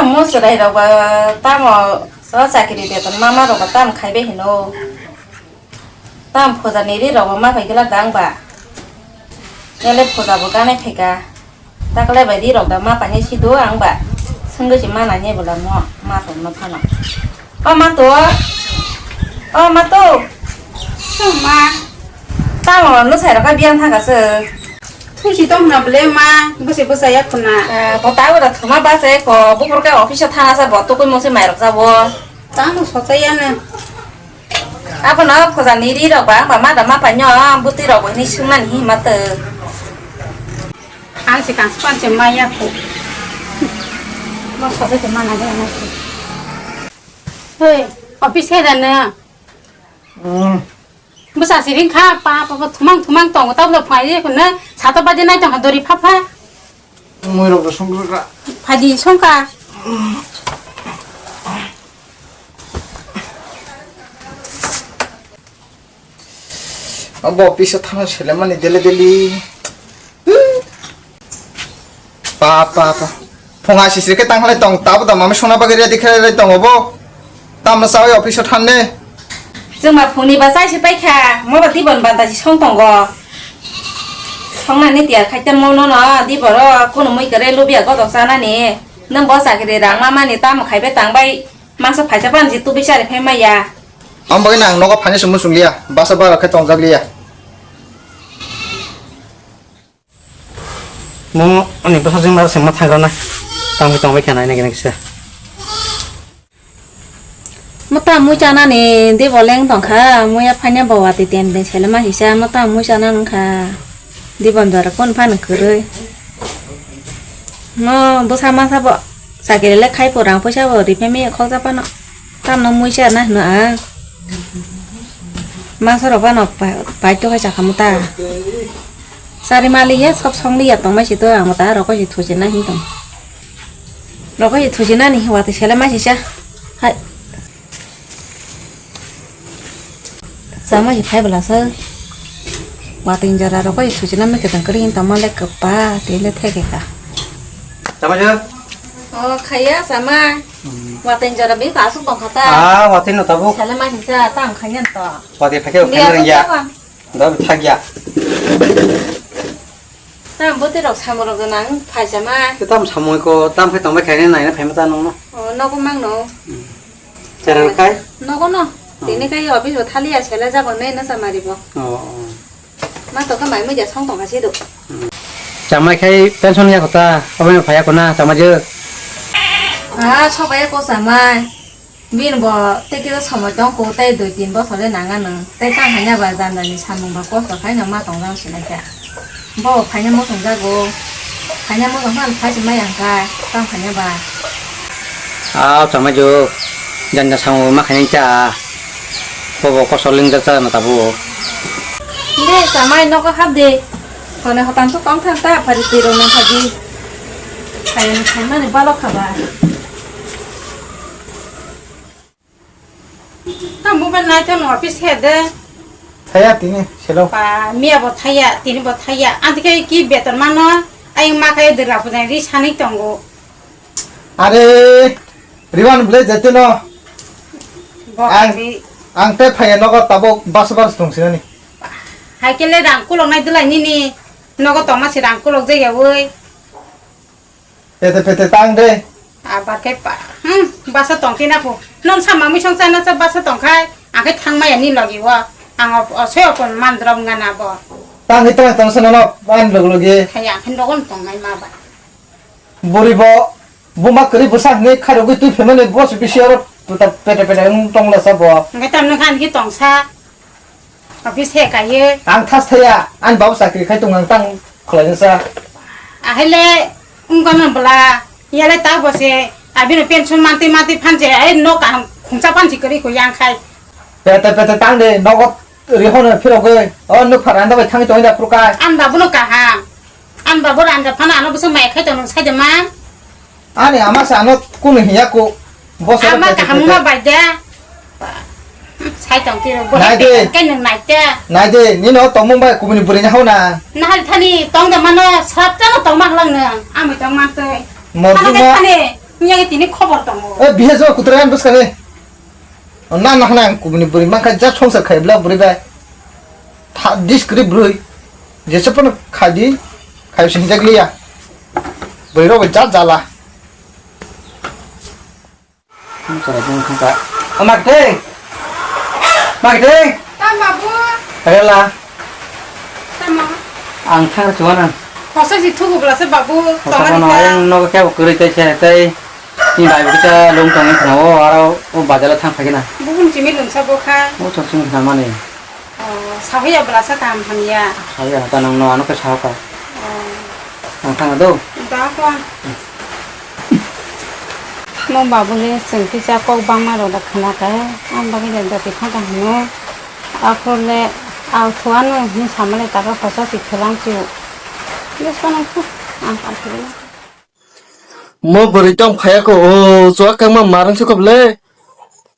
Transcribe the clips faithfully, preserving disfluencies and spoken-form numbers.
Mo chwrai rok ba tamo o chakri beton mama rok ba tam khai bai hino. Tam phoja ni ri rok ba ma pai gila dang ba. Ele phoja bo ganai phaika. Takle bai ri rok da ma pai si do ang ba. Sungwi si mana ni bula mo ma to no phano. O ma to. O ma to. Suma. Tamo no sai rok ka biang thang ka se. Thusi tong na ble ma, bwsai bwsai ya khuna. Ah, bo ta ura thuma ba se ko, bukur ka office thana sa bo, to koi mo se mai rok sa bo. Tamo sochai ya na. Abo no phoja ni ri rok ba, ba ma da ma pa nyo, buti rok bo ni sung na ni ma te. Ang si kang span se ma ya ko. Mo sochai te ma na ya na. Hei, office he da na. Hmm. Bwsa siring kha, pa, pa, pa, thumang, thumang tongo, tabuk phai je khunna, sato baje nai tongkha, dori pha pha. Mui rok songkha. Phaidi songkha. Abo office o thana selemani dele dele. Pa, pa, pa. Phung asisiri khe tangkhalai tong, tabo da mami sona bagwi ready khe lai tongo bo. Tamno chawi office o thanne. Chwngma phungni ba chai se paikha, mo ba dibon banta si song tongo. Songnani tiyar khai tamo nono diboro kuno mui kare lubia godok chanani. Nwng bo chakri rang mamani tamo khaibe tangbai mangsa phaisa panji tubi chari phai maya. Am bagwi nang nogo phaina se muchung liya, basa bara khe tongjak liya. Mo ani bwsajwk ma se ma thagrana. Tangwi tongbai kha nai nai kisa. Mota mui chanani de boleng tongkha, muya phanya bawa te ten den sele ma hisa mota mui chana nungkha. Dibon dora kon phan kwrwi. Mo bwsa ma sabo sakele le khai porang poisa bo ripe me khokja pano. Tamno mui chana hino ang. Mangsa rok bano pai to kai chakha muta. Sari mali ya, sop song li ya, tong mai si to, ang ta roko si thusi na hin tong. Roko si thusi na ni, wati sele mai si cha. Hai. Sama si phai bela sa. Wati jara roko si thusi na me ketang kri hin tong ma le kepa, te le theke ka. Sama je? Oh, khaya sama. Wati jara bi ka asuk tong khata. Ah, wati no tabuk. Sele mai si cha, tang khayan to. Wati phai ke Liya khayan to ya. Chawan. Da thak ya. Tam bote rok samung rok nang phaisa ma. Ke tam samung ko tam khai tong bai khai nai na phai ma ta nong no. Oh, nogo mang no. Chara rok khai? Nogo no. Oh. Tini kai office bo thali ya sele jabo nei na samari bo. Oh, oh. Ma to ka mai mo ja song tong ka si do. Chamai khai pension ya kota, obo no phaya kona chamai je. Ah, sobai ko samai. Bini bo tei kisa somoi tong kho, tei dui tin bosor le nang anw. Tei tang hanya ba jandani samung ba kosto khai no ma tong jang sinai kha. Bo phaina mo tong jago. Phaina mo tong kha phai se mai ang kha. Tang hanya ba. Aw, chamai jo. Janda samung ma khainai cha. Bo bo kosto ling jak cha na tabo. De chamai nogo hap de. Hone hotan to tong thang ta phari tiro na phaji. Khayan khaimani balok khaba. Ta mobile nai to no office he de. Thaya tini selo. Pa miya bo thaya, tini bo thaya. Anti kai ki beton mano, ai ma kai de rapu nai ri sani tongo. Are, riwan ble jete no. Bo Ang, kali. Ang te phaya nogo tabo bas bas tong sinani. Hai kele rang kulok nai dulai nini. Nogo tongma si rang kulok jaya woi. Pete pete tang de. Abar khe pa, hmm, basa tong khe na pho. Non sa mamui song chana cha basa tong khai, ang khe thang maya ni logi o. Ang o, o se opon man drop nga na bo. Tang khe tang tang sana no, an log logi. Khai ang khe dogon tong nai ma ba. Buri bo, buma kri busa hne kharogwi twi phemani bo se bisi oro pete pete wng tong la sa bo. Ang khe tam nang khan khe tong sa. Office he kaiye. Ang thas thaya, ani babu chakri khai tong ang tang khlai sa. Ahele ungkon bla, yale ta bose, abino pension manti manti phanje, ai no kaham khungsa phansi kari ko yang khai. Pete pete tang de, nogo rihono phirogoi, o nuk phara anda bai thangi tong da phurukai. An babu no kaham. An babu ranja phano ano bwswk mai khai tong sai de man. Ani ama sa ano kunu hiya ko. Bosor Ama kaham ma bai de. Sai tong tiro bo Nai de. Kai nang nai te. Nai de, nino tongmung bai kubuni buri ni hau na. Nahal thani tong de mano sap tano tong ma hlang nang. Amai tong man tei. Morju Ano mo. Thani. Wngya tini khobor tongo. Eh, bihe jo kutra ang bwskang e. Na na hana ang kubuni bwrwi mankha ja songsar khai bla bwrwi bai. Tha dis kwrwi bwrwi. Jesa pono khai di. Khai sing jak liya. Bwrwi rok ja jala. Songsar bung khangka. Amak te. Mak te. Tam babu. Rela. Tamo. Ang thang chuan ang. Khosa si thugu bla se babu. Khosa tonga bono dikha. Ayang nogo kebo kwrwi tei se tei. Ni bai bo kisa lung tong wngkha o aro o bazar o thang phai khe na. Buhum chimi lungsa bo kha. O chok chimi kha mani. O sahuya bla sa kam hamya. Sahuya ta nang no ano khe sahuka. O. Ang thang do. Da ko. No babu le chwng kisa kok bangma rok da khana kha. Ang bagwi da doti kha da hino. Aphuru le au thuano hin samale ta kha khosa si khelang chu. Yes pa nang khu. Ang kam khe. Mo bwrwi tong phaiya kho, o chuak kangma marang se kho le.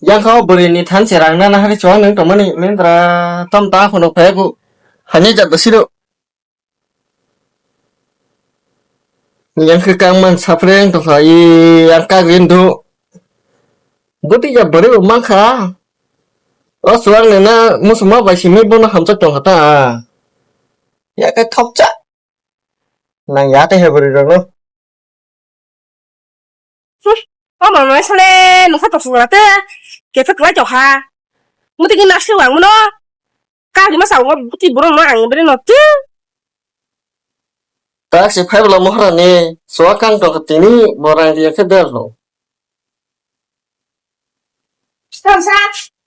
Yang kha o bwrwi ni than se rang nana hari chuak nang tongmani, mendra tam ta phono phaiya kho. Hani jat da siro. Yang khe kangman sapreng tong kha, i yang kagri ndu. Bwtwi ya bwrwi bo mang kha. O chuak nana muchungma bai simi bono hamjak tong kha ta. Ya khe thopcha. Nang ya tei hai bwrwi rok no. Hmm. O mama sale nokha to sura te. Kefe kwlai to ha. Muti ki nasi wang no. Ka di masa wang buti boro no ang bere no tu. Tak si phai bla mohra ni. Soa kang to tini borang dia ke der lo. Stam sa.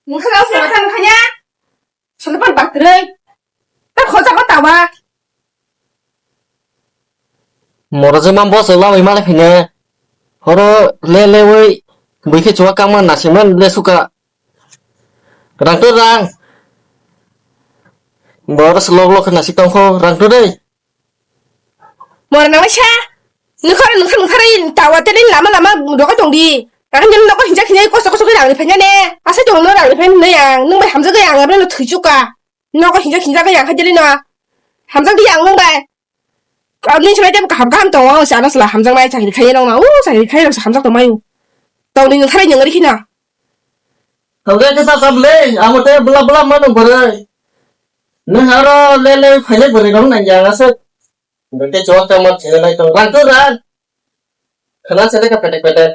Nokha sura kan khanya. Selepan batrei. Ta khoja ko tawa. Moro je mam boso lawi male phine. Horo le le woi. Bui khe chuwa kangma nasiman le suka. Rang to rang. Boro se lok lok khe nasi tong kho rang to dei. Moro nang sa. Nokha nokha nokha ri tawa te ri lama lama dokai tong di. Ang nokha hinja hinja koso koso khe rang ri phanya ne. Asa tong no rang ri phanya ne yang. Nung bai hamjak yang abra no thwi chuka. Nogo hinjak hinjak ya kha jeli no. Hamjak di ang nung bai. Kau ni chulai tem kaham kaham tongo, si ano sala hamjak nai chakri khai no, u chakri khai no hamjak tong mai u. Tong ni nung tharai nung ri khina. Tong ke sa sam le, amo te bla bla mano bore. Nung aro le le phai le bore nung nang ya ase. Nung te chok ta mo chile nai tong rang tu rang. Khana chele ka petek petek.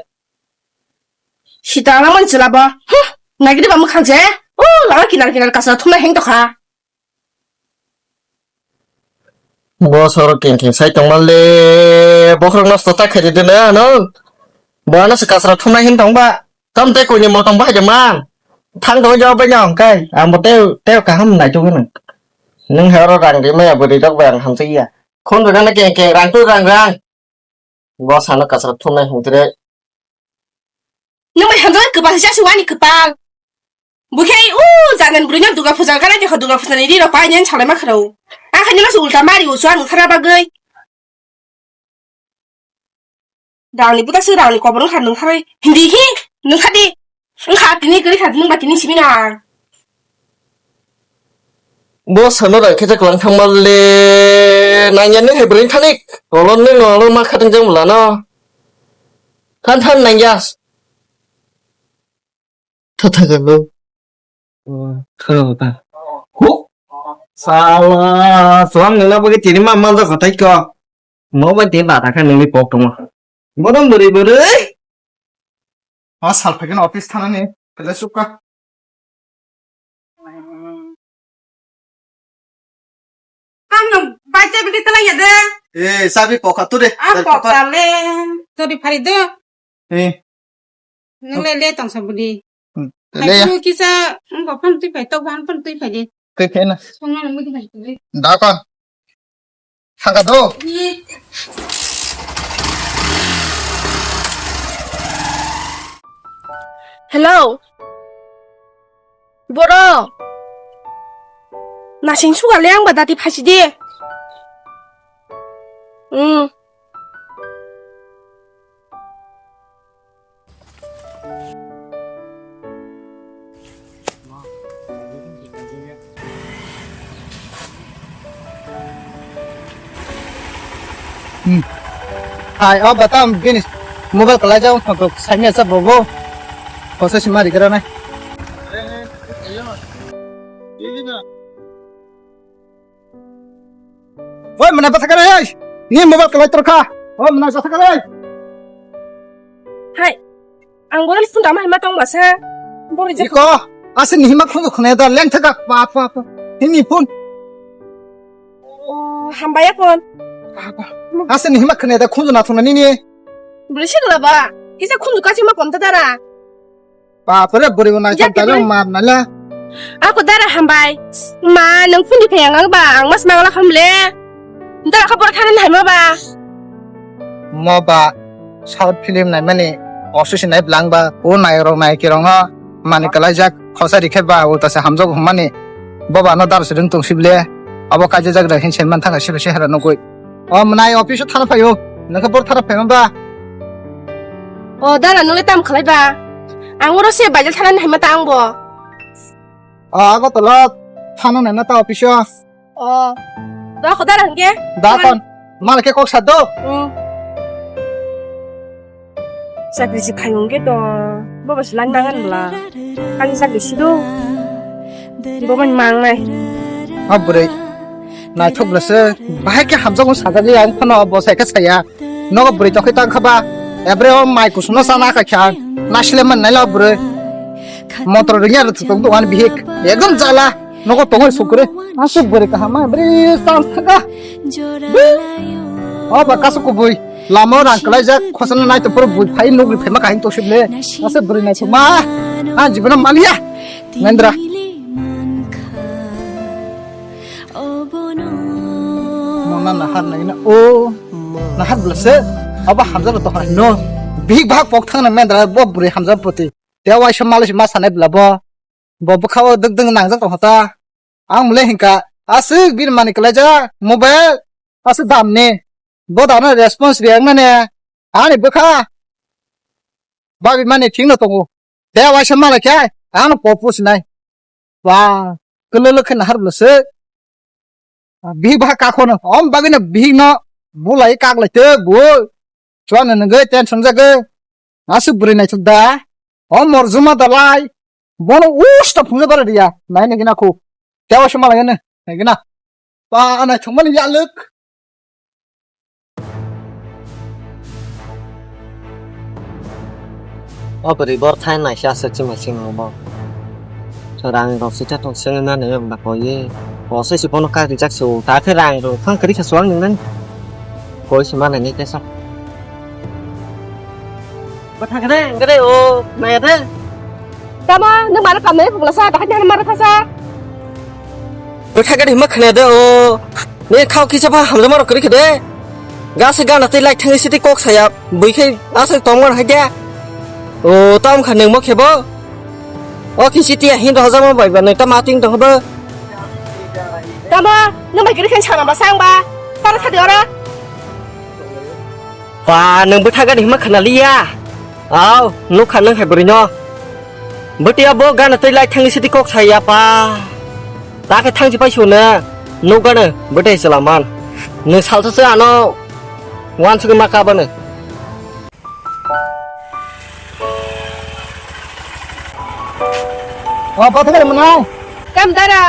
Sita na mon chila bo. Huh, nagri ba mukhang je. O lama kinar kinar kasa thumna heng tokha. Bo soro keng keng sai tongma le, bokhorok nosto ta khaidi de na, no? Bo ano se kasra thumnai hin tong ba. Tam tei koini motong bai de man. Thang dong jawab bai nang kai. Ang bo teo, teo kaham nai tong nang. Nung he oro rang ri maya bwrwi rok bai ang hamjak ya. Khon rwgana keng keng rang tu rang rang. Bo sano kasra thumnai hung tre. Nung bai hamjak kwpal se jasi wani kwpal. Bukhe u janen gurino Durga puja kana jekha Durga puja ni riro pai nyen salai ma kharau. Ang khani mas ulta mari u suan thara bagwi. Rangni buta se rangni kobor wngkha nung tharwi. Hindi hi nung khadi. Wngkha tini kwrwi kha nung ba tini simi na. Bo sano rang khe kwlang thangma le nangya ne hai bwrwi thani. Olo ne olo ma khatang jang bwlano. Than than nangya. Tha tha galo. Khoro ta. Hu. Sala, suang nungna bagwi tini ma mal da khatai ko. Mo ba tini ba ta kha nungni pok tongma. Bodom bwrwi bwrwi. Ma sal phaikheno office thanani, pele sukha. Ang no bai chabi di tala ya de. Eh, sabi pokha tu de. Ah, pokha le. Tori phari do. Eh. Nung le le tong sa budi. Hmm, le ya. Hai tu kisa, ang ko pan tui phai, tok ban pan tui phai de. Tui phai na. Song na mudi phai tu. Da kon. Thangka do. Hello. Boro. Nasing suka le ang badati phasi de. Hmm. Hmm. Hai, oh, batam, bini. Mobile kalai jao, photo saimya sa bobo. Kosa sima ri gara nai. Oi, mana bata kare, oi. Ni mobile kalai torkha. Oi, mana bata kare. Hai. Ang borok phone tama hima tong masa. Borok je. Iko, ase ni hima khunju khunai da leng thaka pa pa pa. Hini phone. Oh, hambai ya phone. Ase ni hima khunai da khunju na thuna nini. Bwrwi sikla ba. Kisa khunju kachi ma kom ta dara. Bapre, bwrwi bo naithok. Yak dalo kebri. Mar nala. Ako dara hambai. Ma, nang phone di phai ang ba, ang mas mangla khamle. Dara kha bor thana nai ma ba. Mo ba, South film nai mani, osu si nai blang ba, o nai rok nai ki rong o, mani kalai jak, khosa ri khe ba, o ta se hamjak hum mani. Bo ba no dar se rung tong sible. Abo kaijak jak da hin sen man thang si se hara no koi. O mwnai office o thana phaio. Nokhe bor thana phaima ba. O dara nole tam khlai ba. Ang oro se bajar thana nai ma ta ang bo. O ago tolo thana nai ma ta office o. O. Da kho dara hwnkhe. Da kon. Mal khe kok sa do. Hmm. Chakri si khai hwnkhe to, bobo se lang nangan bla. Ani chakri si do. Bobo ni mang nai. O bwrwi. Naithok bla se. Bahai khe hamjak wng sajagwi ang phano bo sai khe saya. Nogo bwrwi tokhe tang kha ba. Ebre o mai kusung no sana kha kha. Nasile man nai lo bwrwi. Motor ringya rw thwk tong ani bihik. Ekdom jala. Nogo tongwi sukre. Asuk bwrwi kaham ma bwrwi chang thaka. O ba kasu kubui. Lama rang kwlaijak khosana nai to pura bui phai nugri phaima kahim to sibne. Asuk bwrwi nai ma. Ha jibana maliya. Nendra. Mona nahar nai na o. Nahar blase. Aba hamjalo to hai no. Bihik bahak pok thang na mendra bo bwrwi hamjak poti. Te waisa malish ma sanai bla bo. Bo bwkha o dwk dwk nangjak tong kha ta. Ang mole hinka aswk bini mani kwlaijak mobile aswk dam ni. Bo dano response riyak nani ani bwkha babi mani thik no tongo. Te waisa malai khe ano popo sinai. Ba kwlwlwk khe nahar bwlwswk. Bihik baha kakhono om bagwino bihikno bulai kaklai tei bo. Chuano nungwi tension jagwi. Aswk bwrwi naithok da. O morjuma dalai. Bono usta phungsa bara dia. Nai nai gina khu. Tewa se malai ne. Nai gina. Pa anai thongmani yalwk. O bwrwi bor thai naisa aswk chima chima bo. Rang rok sita tong sengwi mani wng ba koi ye. Bo se si bono kak rijak se o. Ta khe rang rok phang kwrwi kha chuwang nang nani. Koi se mani ni tesa. Bwtha khe de, khe de o, nai de. Tamo, nwng mano kam nai phukla sa, ta khe nwng mano thasa. Bwtha khe de hima khna de o. Ni khao kisa pha hamjama rok kwrwi khe de. Gase gana tei lai thangwi siti kok saya. Bui khe aswk tongmani hai de. O, tam kha nwng mo khe bo. O kisi tiya hin rohorjakma bai ba nai ta mating tong bo. Tamo, nwng bai giri khen sana ba sang ba. Tar khadi ora. Ba, nwng bwtha gani hima khana liya. Aw, nuk kha nwng hai bwrwi no. Bwtwi abo gana tei lai thangni siti kok saya pa. Ta khe thangsi pai sune. Nuk gana bwtwi sala man. Nwng salsa se ano wansugwi ma kabani. O, bwtha gani mwnai? Kam dara?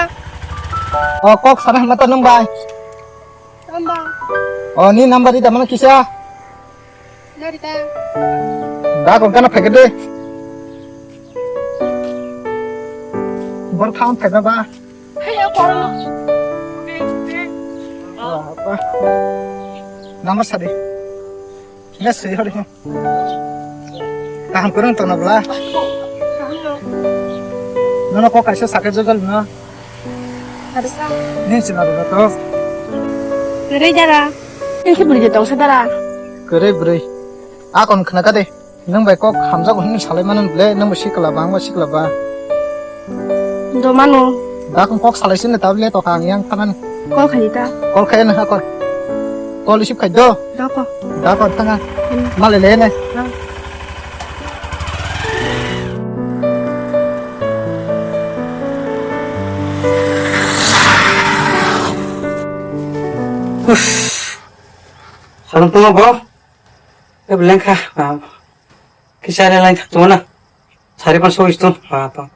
O, kok sana hima ta nwng bai. Tamba. O, ni number ida mana kisa? Narita. Da kon kana phai de. Bor thaun phai ba. Hai, ya, koro. Ba, ba. Number sadi. Yes, sir. Kaham kurang tong na bla. Nono kok kaisa sakhe jojol no. Harsa. Ni sina ro to. Kwrwi dara. Ni se bwrwi tong sa dara. Kwrwi bwrwi. A kon khna ka de. Nwng bai kok hamjago hwnwi salai mano ble, nwng bo sikla ba, ang bo sikla ba. Do mano. Da kon kok salai sini tablet to kang yang tanan. Kol khai ta. Kol khai na ha kol. Kol isip khai do. Da ko. Da kon thanga. Hmm. Male le ne. Hmm. Uff. Salam tama bo. Lengkha, ah, kisa le lain thak tongna. Sari pan so istung, ah, pa.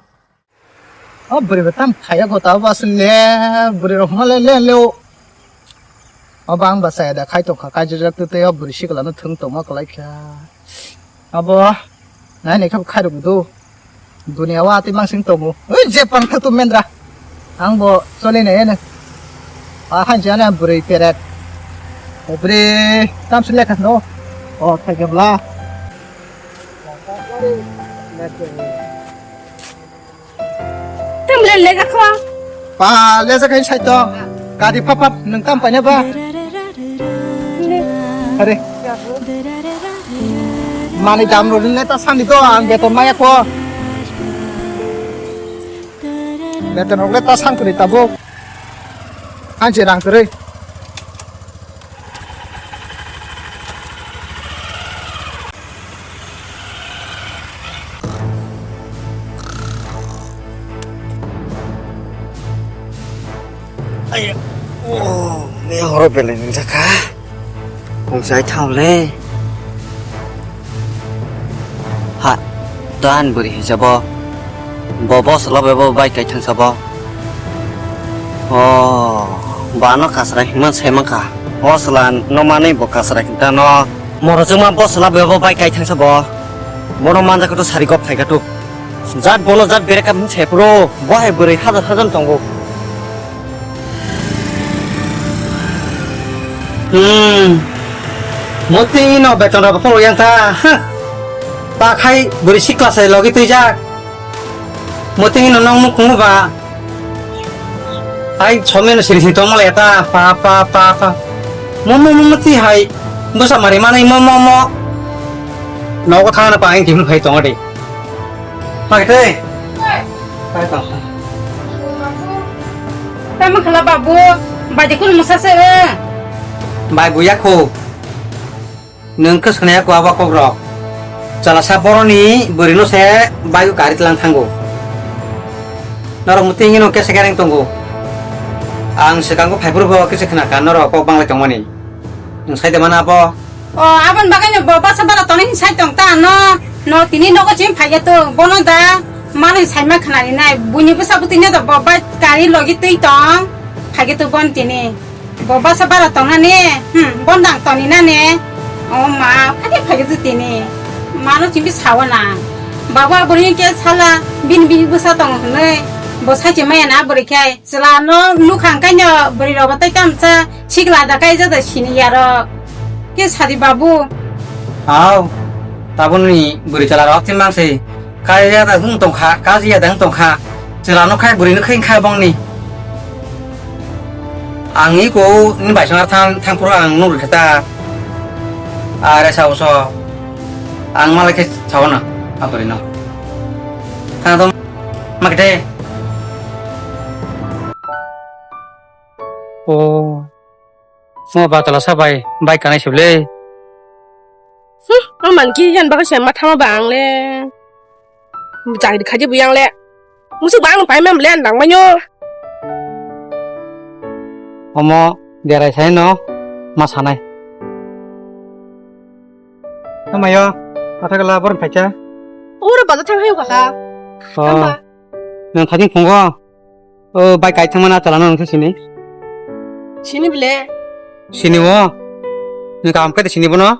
O bwrwi bo tam phaiya kho ta ba sile, bwrwi rok ma le le le o. O bang ba saya da khai tong kha, kai jajak tu te o bwrwi sikla no thung tong ma kwlai kha. Abo nai ne kha khai rok do. Dunia wa ati mangsing tongo. Ui, je pang thak tu mendra. Ang bo choli nai ene. A han jana bwrwi peret. O bwrwi tam sile kha no. O thai ke bla. Tam le le ga kho. Pa le sa kai sai to. Kadi phapat nung tam paina ba. Are. Mani dam ro le ta sani to ang beton maya ko. Beton rok le ta sang kuri tabuk. Ang je rang kwrwi. Ai, oh, me horo belai nang jaka. Kung sai thang le. Ha, dan bwrwi hijabo. Bo, bo sala bo, bo bai kai thang sabo. Oh, bano kasra himma sai mangkha. O sala no manwi bo kasra hinta no. Morojwkma bo sala bo, bo bai kai thang sabo. Bono manjak to sari gop thai gatuk. Jat bono jat berekam hin sepro, bo hai bwrwi hajar hajar tongo. Hmm. Motwi no beton rok pholo yang ta. Ha. Ta khai bwrwi sikla sai logi twi jak. Motwi no nong nuk kungu ba. Hai chome no siri siri tong male ta pa pa pa pa. Mo mo mo motwi hai. Bosa mari manai mo mo mo. Nogo thana pa ang kim khai tong de. Pakete. Pai tong. Tamo khala babu, bai de kun musa se. Bai buya kho. Nwng khe swnaya kho abo kok rok. Chalasa boroni bwrwi no se bai kari tlang thango. Norok muti hino kesa kereng tongo. Ang swkango phaiphuru bo kisa khna ka norok kok banglai tongmani. Nwng sai de mana abo? O, aboni bagwi no bo basa bara tonwi hin sai tong ta no, no tini nogo chini phaiya to, bono da manwi saima khnari nai, buini bwsa bwtwi no da bo bai kari logi twi tong, phaiya to bon tini. Bo basa bara tong nani, hmm, bon dang toni nani. O ma, phaiya phaiya to tini. Mano chimbi sawa na. Baba boni ke sala, bini bini bwsa tong hwnwi, bo sai chimaya na bwrwi khai. Chwla no nukhang kaino bwrwi rok bo tei tamsa sikla da kaijak da sini yarok. Ke sadi babu. Hao, taboni bwrwi chwla rok tin mang se. Kaiya da hung tongkha, kajiya da hung tongkha. Chwla no khai bwrwi no khai khai bongni. Ang iko ni baisong ar thang thang phuru ang nuk rikha ta. Are sao so. Ang malai khe sao na. Abwrwi no. Thang tong. Makde. O, mo ba tala sa bai, bai kanai sibli. Hmm, ang man ki yan baga siya matha ma ba ang le. Chakri khaji bu yang le. Musuk ba ang pai mam le ang dang manyo. Omo derai sai no ma sanai. Amayo, matha kala boron phaikha. Oro baja thang hayo kala. Oh. Tamba. Nang thajing phungo. O bai kai thangmana chalano nang sini. Sini bile. Sini o. Nang kaham khe sini bono.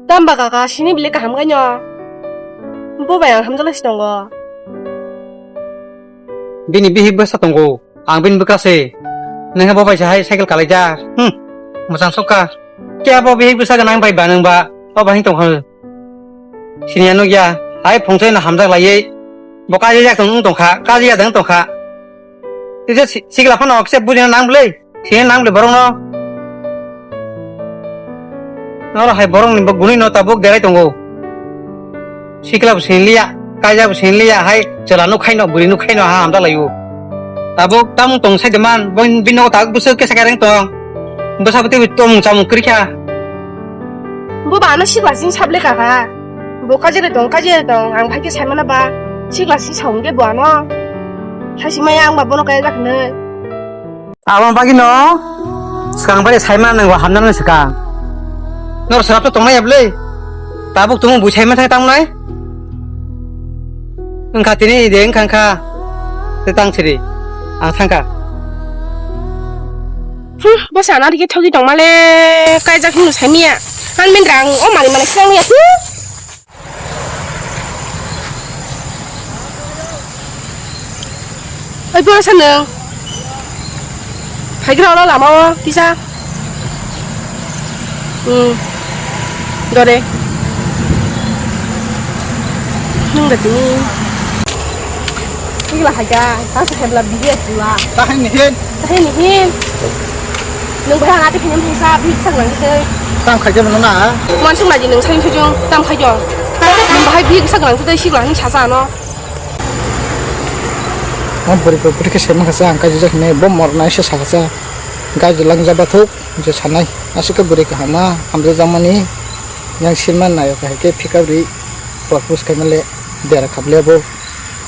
Tamba kaka sini bile kaham khe nyo. Bo bai ang hamjala si tongo. Bini bihik bwsa tongo. Ang bini bwkha se. Nang bo bai se hai cycle kalai ja. Hmm. Mochang sokha. Khe bo bihik bwsa gwnang bai ba nang ba. O bahing tong kha. Siniya nukya, hai phungchai no hamjak laiwi. Bo kaijak tong wng tongkha, kaijak da wng tongkha. Tei je si-, sikla phano kisa bujina nang bwlwi, sini nang bwlwi borok no. Noro hai borok ni bo gunui no tabuk derai tongo. Sikla bo sinliya, kaijak bo sinliya, hai chwla nuk khaino, bwrwi nuk khaino ha hamjak laio. Tabuk tamung tong sai de man, bo bini nogo tabuk bwswk kesa kereng tong. Bwsa bo teibo tomung chamung kwrwi kha. Bo ba ano sikla sini sable kaka. Bo kajere tong, kajere tong, ang phaikhe saimana ba. Sikla sini saung de bo ano. Haisi maya ang ba bono kaya jakne. Abo bagino swkang bai saimana nang ba hamna nang swkang. Nor srap to tongnai ya bwlwi. Tabuk tumung buisai ma thang tangnai? Wngkha tini de wngkha wngkha. Te tang siri. Ang thangkha. Hmm, bo sana dikhe thogi tongmale, kaijak hino samiya. Ang min rang o mani mani sangya. Hmm. Oi, pura sanang. Phaigra olo lama o kisa. Hmm. Dore. Nung da tini. Igla haja, ta sa hebla biye sula. Tahan nihin. Tahan nihin. Nung bahai ati kini masa bihik sak lang tei. Tam khaja mano na. Mansuk naji nung sai sujung tam khajo. Nung bahai bihik sak lang tei sik lang sasa no. Mo bwrwi kok bwrwi khe sema kha sa ang kaijak hinwi bo mornai se sakha sa. Gaji lang jaba thuk je sanai. Aswk khe bwrwi kaham ma hamjak jakmani. Yang sima nayo kahai khe phikap ri propose khaima le dera khap le bo.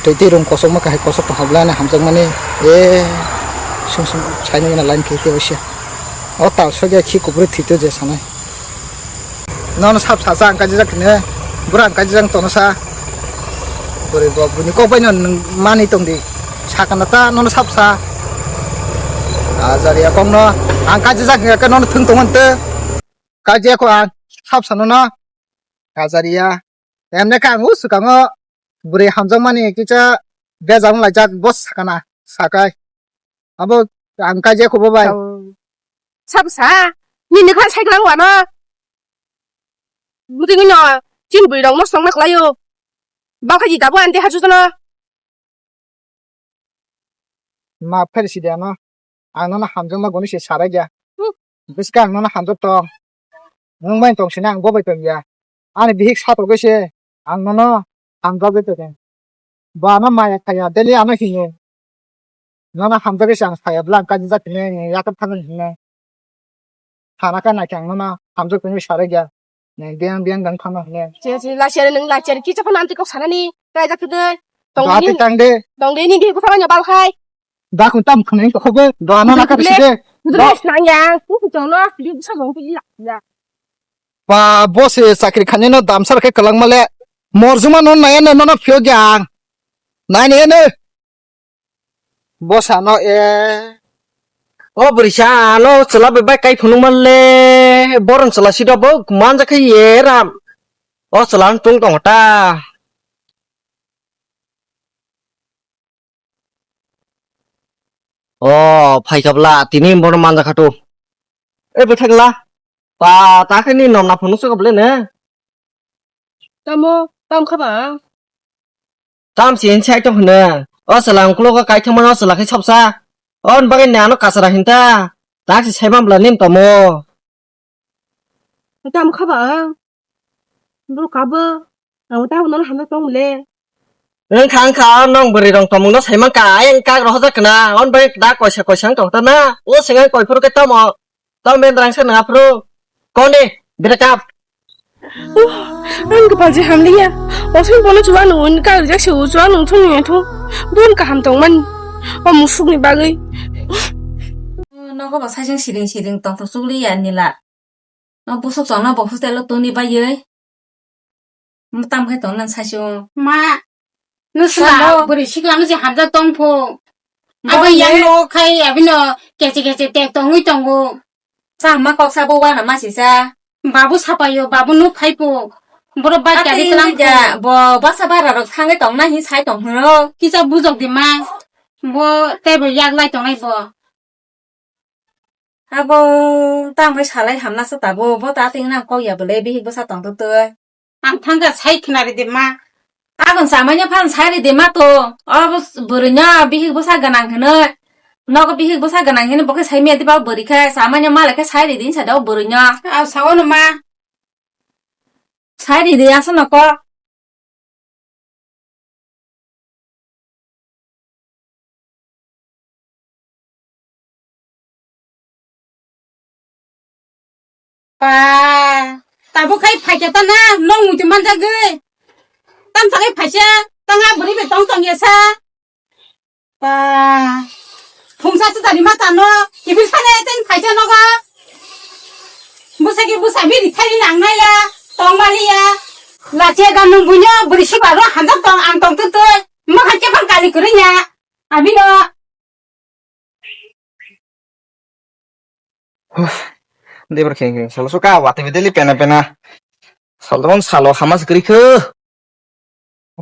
Twi twi rung kosok ma kahai kosok tong habla na hamjak mani. E sung sung saini gana line khe khe osia. O tal sogya khi kubri thito je sanai. Nono sap sasa ang kaijak kene, bura ang kaijak tono sa. Bwrwi bo bwini kok bai no nwng mani tong di. Sakana ta nono sap sa. Ajariya kok no ang kaijak kene nono thung tong mante. Kaijak ko ang sap sa nono. Ajariya. Emne ka ang u swkango bwrwi hamjakmani kisa bejak wng laijak bo sakana sakai. Abo ang kaijak khubo bai. Sabo sa, nini kha sai klang wano. Muting no chin bwrwi rok no song na khlaio. Bang kha jita bo ante ha chu no. Ma pher si de ano. Ang nono hamjakma goni se sarai ya. Hmm. Biska ang nono hamjak tong. Nwng bai tong sini ang bo bai tong ya. Ani bihik satokgwi se ang nono hamjakgwi tong. Bo ano maya khaya daily ano hinwi. Nono hamjakgwi se ang saya bwla ang kaijak tini yakap thangwi hinwi. Thana ka naikhe ang nono hamjak tini sarai ya. Nang biang biang gang thangna hinwi. Che che la chere nang la chere kicha phano amtwi kok sanani kaijak twi. Tong dini tang de. Tong dini di ko phano bal khai. Da kun tam khani ko khobo. Da na na ka bisi de. Dress nang yang. Ku ku tong no di sa bong ki la. Ba boss chakri khani no damsar khe kwlangma le. Morjuma no naya no no phio jang. Nai ne ne. Boss ano e. O bwrwi sa ano chwla bai bai kai phunuk man le. Boron chwla si do bo manjak khe ye ram. O chwla no tung tong ta. O phaikha bwla tini bono manjakha to. E bwthak la. Pa ta khe ni nom na phunuk se kha bwle ne. Tamo tam kha ba. Tam si hin sai tong hne. O chwla ang kulo ka kai thangma o chwla khe sopsa. O bagwi ne ano kasara hinta. Ta si sai ma bwla nim tamo. Tamo kha ba ang. Bro kabo. Ang ta nono hamjak tong le. Wngkha wngkha o nong bwrwi rong tongmung no sai mankha ayang kak rohorjak kana. On bai da koisa koisa wng tong ta na. O sengeng koi phuru khe tamo. Tamo ben rang se nang aphuru. Koni break up. Ang khe paji hamliya. Osong bono chuwa nung un kak jak se u chuwa nung thung ya thu. Bon kaham tong man. O musuk ni bagwi. Nogo ba sajeng siring siring tong thok chukliya nila. No busuk chwngno bo hostel o tongni baiwi. Mo tam khai tong nang saichung. Ma, no sila bwrwi sikla no je hamjak tong pho. Abo yang no khai abino keche keche tek tongwi tongo. Cha ma kok sa bo wana ma sisa. Babu sapayo, babu no phai pho. Boro bai kari tlang pho. Bo basa bara rok sangai tong na hi sai tong hwno. Kisa bujok di ma. Bo tei bo yak lai tong nai bo. Abo tamo salai hamna se tabo, bo ta ting nang kok ya bole bihik bwsa tong twi. Ang thangka sai khna ri de ma. Abon samanya phan sai ri de ma to. Abo bwrwi nya bihik bwsa ganang hino. Nogo bihik bwsa ganang hino bo khe sai me di ba bwrwi khe samanya mala khe sai ri din sa do bwrwi nya. A sao no ma. Sai ri de asa no ko. Pa, tabuk khai phaikha ta na, nong muitu manjagwi. Tam sakai phaisa, tanga bwrwi bai tong tong yasa. Pa, phungsa se tari ma tano, kiphil sane teng phaisa nogo. Bwsa ki bwsa biri thari nang nai ya, tong mali ya. Lachi ga nung buino bwrwi si baro hanjak tong ang tong tu tu. Mo kha chepang kali kwrwi nya. Abino. Huh. Debra kheng kheng salo suka wati bedeli pena pena. Salo mon salo hamas kwrwi kho.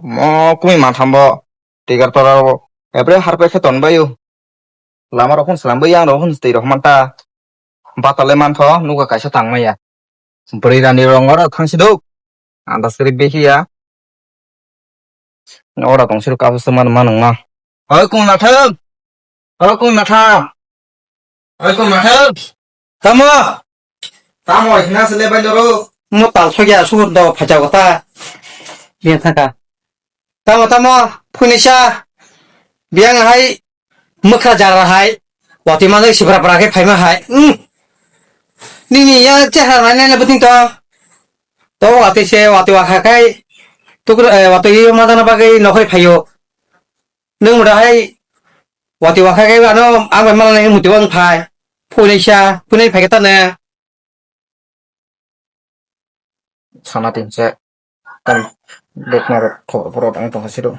Mo kumi mantham bo tigar tora bo. Ebre harpe khe ton bayo. Lama rok phun slam bai yang rok phun twi rok man ta. Batale man tho nuga kaisa tang maya. Bwrwi rani rong oro thang si duk. Andas kri behi ya. Ora tong sir kabu seman manung ma. Oi kung natham. Oi kung natham. Oi kung natham. Tamo. Tamo hina sele bai doro. Mo tal sogya su do phacha kota. Bien thaka. Tamo tamo phunisa. Biang hai. Mwkha jara hai, watwi manjak sibra bra khe phaima hai. Hmm. Nini ya chehra nai nai buting to. To watwi se, watwi wakha khai. Tukur, eh, watwi ma jana bagwi nokhri phaio. Nwng mura hai, watwi wakha khai ano ang bai malai muti wng phai. Phunai sa, phunai phai khe tane. Sana tin se. Tam dek na rok khobor poro tang tong siro.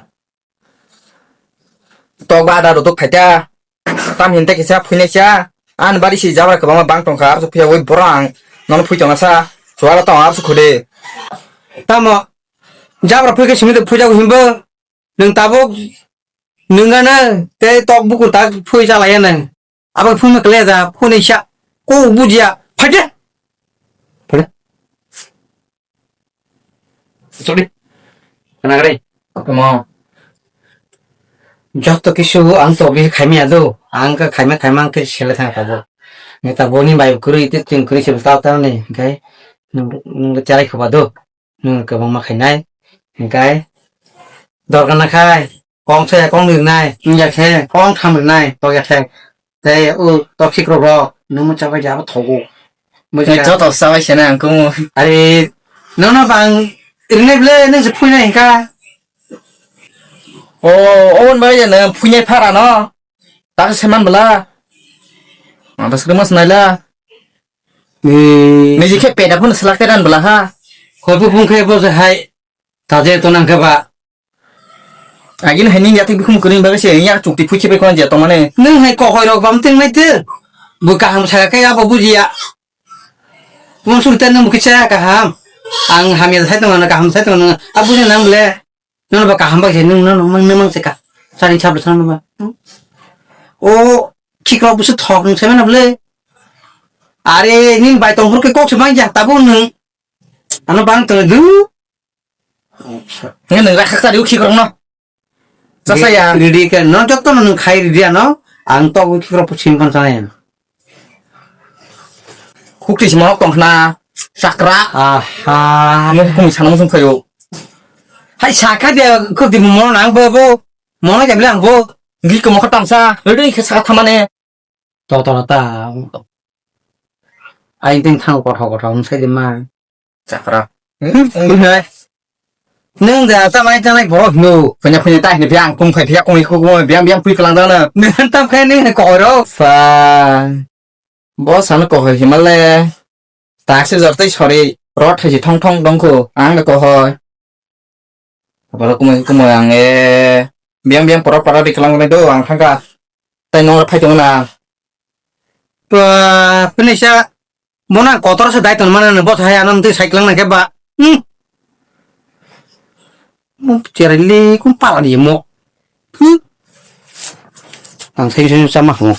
Tok ba ada rotok khaita. Tam hinte kisa phuinai sa. An bari si jabra kwbangma bang tongkha, arso phiya oi borang. Nono phui tongna sa. Chuwala tong arso khude. Tamo. Jabra phui khe simi de phui jago himbo. Nwng tabuk nwng gana tei tok bukur tak phui chalai ya nwng. Abo phone kle da phone isa ko bujiya phade. Phade. Sorry. Kana gare? Mo. Joto kisu ang to bi khaimya do. Ang ka khaima khaima ang ke sele thang ka bo. Neta boni bai kuri ti tin kuri se ta ta ne kai. Nung nung charai khoba do. Nwng kwbangma khainai, hwnkhe dorkar na khai, kong se kong nwi rwnai, wngya khe kong tham rwnai, tokya khe. Tei o toksik rok rok nwng chabai ja bo thogo. Joto chabai se na ang kumu. Ari nono bang rinai ble nwng se phuinai hwnkha. O, o wng bai nwng phuinai phara no. Tak se man bla. Ang ta se mas naila. Ni. Niji khe peda phone selak teran bla ha. Khoi bu phung khe bo se hai. Taje to nang khe ba. Agin hai ni yatik bikhum kuni bagwi se yak chukti phuchi bai kon je to mane. Nung hai ko khoi rok bam ting nai te. Bu kaham sa khe abo bujiya. Mon sur te nung bu kisa kaham. Ang hamya sai tong na kaham sai tong na. Abu ni nang ble. Nono ba kaham bai se nwng nono mang nwng mang se ka. Sari chap rwsa nono ba. Hmm? O khikrok busu thok nwng se mano ble. Are nini bai tong phuru khe kok se mang ya tabuk nwng. Ano bang tong du. Nge nwng rakha sari u khikrok no. Chasa ya. Ridi ke no jotto no nwng khai ridi ano. Ang tok u khikrok pu sim kon sana ya. Khukti si monok tong khna, chakra. Aha. Mo kumi sana musung khayo. Hai sakha dia khukti mo mono nang bo bo. Mono jam lang bo. Gi ko mo khatam sa. Ridi khe sa thamane. To to ta. Ai tin thang kotho kotho um sai de ma. Chakra. Hmm? Nung da ta mai ta nai borok hino. Phanya phanya ta hino phia ang kum khai phia kumi kumi biang biang pui kalang dana. Nung tam khai nung ko ro. Fa. Bo sano kohoi himale. Taksi jor tei sori rot hai si thong thong dongkho ang le kohoi. Aboro kumoi kumoi ang e biang biang pora pora ri kalang nai do ang thangka. Tai nong phai tong na. Ba, pinisa bona kotor se dai ton mana ne bot hai anam tei cycling na ke ba. Hmm. Mo cherai le kum pala ni mo. Hmm. Ang sai sai sama mo.